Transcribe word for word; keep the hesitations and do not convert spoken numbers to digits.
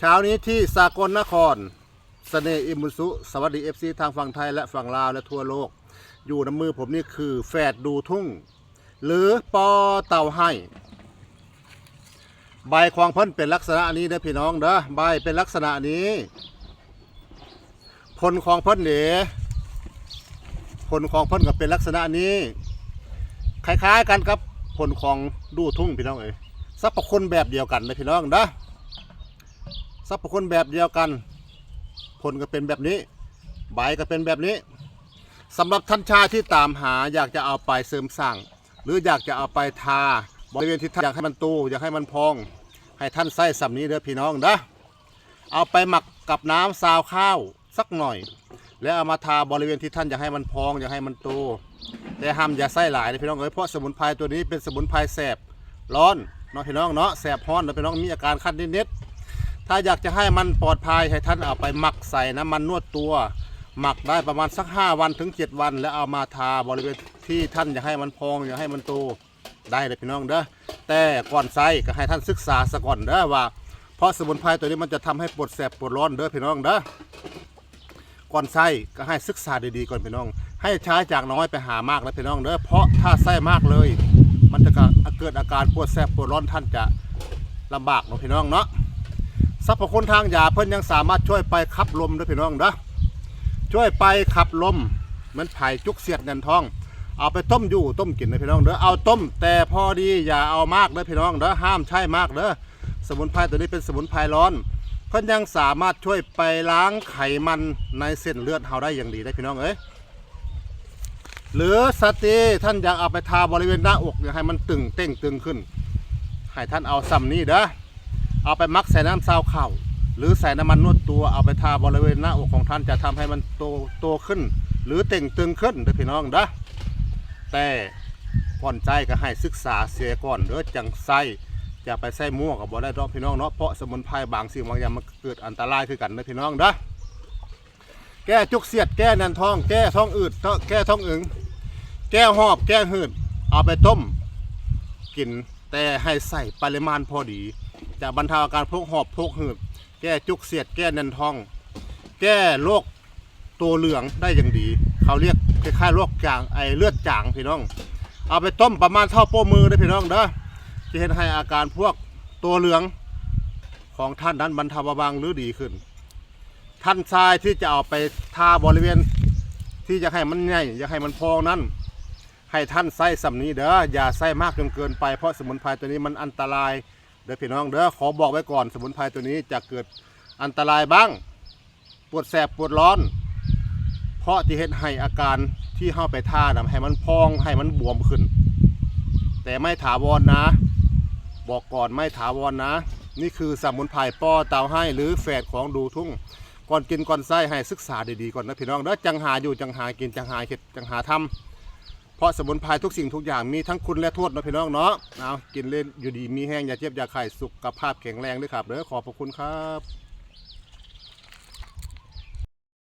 เช้านี้ที่สกลนคร เสน่ห์อิมบุญสุ สวัสดี เอฟซี ทางฝั่งไทยและฝั่งลาวและทั่วโลก อยู่ในมือผมนี่คือแฝดดูทุ่ง หรือปอเต่าไห้ ใบของเพิ่นเป็นลักษณะนี้เด้อพี่น้องเด้อ ใบเป็นลักษณะนี้ ผลของเพิ่นเด้ ผลของเพิ่นก็เป็นลักษณะนี้ คล้ายๆกันกับผลของดูทุ่งพี่น้องเอ้ย สรรพคุณแบบเดียวกันเลยพี่น้องเด้อ สรรพคุณแบบเดียวกัน ผลก็เป็นแบบนี้ ใบก็เป็นแบบนี้ สำหรับท่านชายที่ตามหาอยากจะเอาไปเสริมสร้าง หรืออยากจะเอาไปทาบริเวณที่ท่านอยากให้มันโต อยากให้มันพอง ให้ท่านใส่ส่ำนี้เด้อพี่น้องเด้อ เอาไปหมักกับน้ำซาวข้าวสักหน่อย แล้วเอามาทาบริเวณที่ท่านอยากให้มันพอง อยากให้มันโต แต่ห้ามอย่าใส่หลายนะพี่น้องเอ้ย เพราะสมุนไพรตัวนี้เป็นสมุนไพรแสบร้อนเนาะพี่น้องเนาะ แสบร้อนนะพี่น้อง มีอาการคันนิดๆ ถ้าอยากจะให้มันปลอดภัย ให้ท่านเอาไปหมักใส่น้ำมันนวดตัว หมักได้ประมาณสักห้าวันถึงเจ็ดวัน แล้วเอามาทาบริเวณที่ท่านอยากให้มันพอง อยากให้มันโต ได้เลยพี่น้องเด้อ แต่ก่อนใช้ก็ให้ท่านศึกษาซะก่อนเด้อว่า เพราะสมุนไพรตัวนี้มันจะทำให้ปวดแสบปวดร้อนเด้อพี่น้องเด้อ ก่อนใช้ก็ให้ศึกษาดีๆก่อนพี่น้อง ให้ใช้จากน้อยไปหามากนะพี่น้องเด้อ เพราะถ้าใช้มากเลย มันจะเกิดอาการปวดแสบปวดร้อน ท่านจะลำบากเนาะพี่น้องเนาะ สรรพคุณทางยาเพิ่นยังสามารถช่วยไปขับลมด้วยพี่น้องเด้อ ช่วยไปขับลม มันไผจุกเสียดแน่นท้อง เอาไปต้มอยู่ต้มกินนะพี่น้องเด้อ เอาต้มแต่พอดี อย่าเอามากเด้อพี่น้องเด้อ ห้ามใช้มากเด้อ สมุนไพรตัวนี้เป็นสมุนไพรร้อน เพิ่นยังสามารถช่วยไปล้างไขมันในเส้นเลือดเฮาได้อย่างดีได้พี่น้องเอ้ย หรือสตรีท่านอยากเอาไปทาบริเวณหน้าอก อยากให้มันตึงเต่งตึงขึ้น ให้ท่านเอาส่ำนี้เด้อ เอาไปหมักใส่น้ำซาวข้าว หรือใส่น้ำมันนวดตัว เอาไปทาบริเวณหน้าอกของท่าน จะทำให้มันโตโตขึ้น หรือเต่งตึงขึ้นเด้อพี่น้องเด้อ แต่ก่อนใช้ก็ให้ศึกษาเสียก่อนเด้อ จังใช้ อย่าไปใช้มั่วก็บ่ได้ดอกพี่น้องเนาะ เพราะสมุนไพรบางสิ่งบางอย่างมันเกิดอันตรายคือกันเด้อพี่น้องเด้อ แก้จุกเสียด แก้แน่นท้อง แก้ท้องอืด แก้ท้องอึง แก้หอบ แก้หืด เอาไปต้มกิน แต่ให้ใส่ปริมาณพอดี จะบรรเทาอาการพวกหอบพวกหืด แก้จุกเสียด แก้แน่นท้อง แก้โรคตัวเหลืองได้อย่างดี เขาเรียกคล้ายๆโรคจาง ไอเลือดจางพี่น้อง เอาไปต้มประมาณเท่าโป้มือเด้อพี่น้องเด้อ จะเฮ็ดให้อาการพวกตัวเหลืองของท่านนั้นบรรเทาเบาบางหรือดีขึ้น ท่านชายที่จะเอาไปทาบริเวณที่อยากให้มันใหญ่ อยากให้มันพองนั้น ให้ท่านใช้ส่ำนี้เด้อ อย่าใช้มากจนเกินไป เพราะสมุนไพรตัวนี้มันอันตรายเด้อพี่น้องเด้อ ขอบอกไว้ก่อน สมุนไพรตัวนี้จะเกิดอันตรายบ้าง ปวดแสบปวดร้อน เพราะที่เฮ็ดให้อาการที่เฮาไปทานะให้มันพอง ให้มันบวมขึ้น แต่ไม่ถาวรนะ บอกก่อน ไม่ถาวรนะ นี่คือสมุนไพรปอเต่าไห้ หรือแฝดของดูทุ่ง ก่อนกินก่อนใช้ให้ศึกษาดีๆก่อนนะพี่น้องเด้อ จังหาอยู่ จังหากิน จังหาเฮ็ด จังหาทำ เพราะสมุนไพรทุกสิ่งทุกอย่างมีทั้งคุณและโทษเนาะพี่น้องเนาะ เอากินเล่นอยู่ดีมีแฮง อย่าเจ็บอย่าไข้ สุขภาพแข็งแรงด้วยครับเด้อ ขอบพระคุณครับ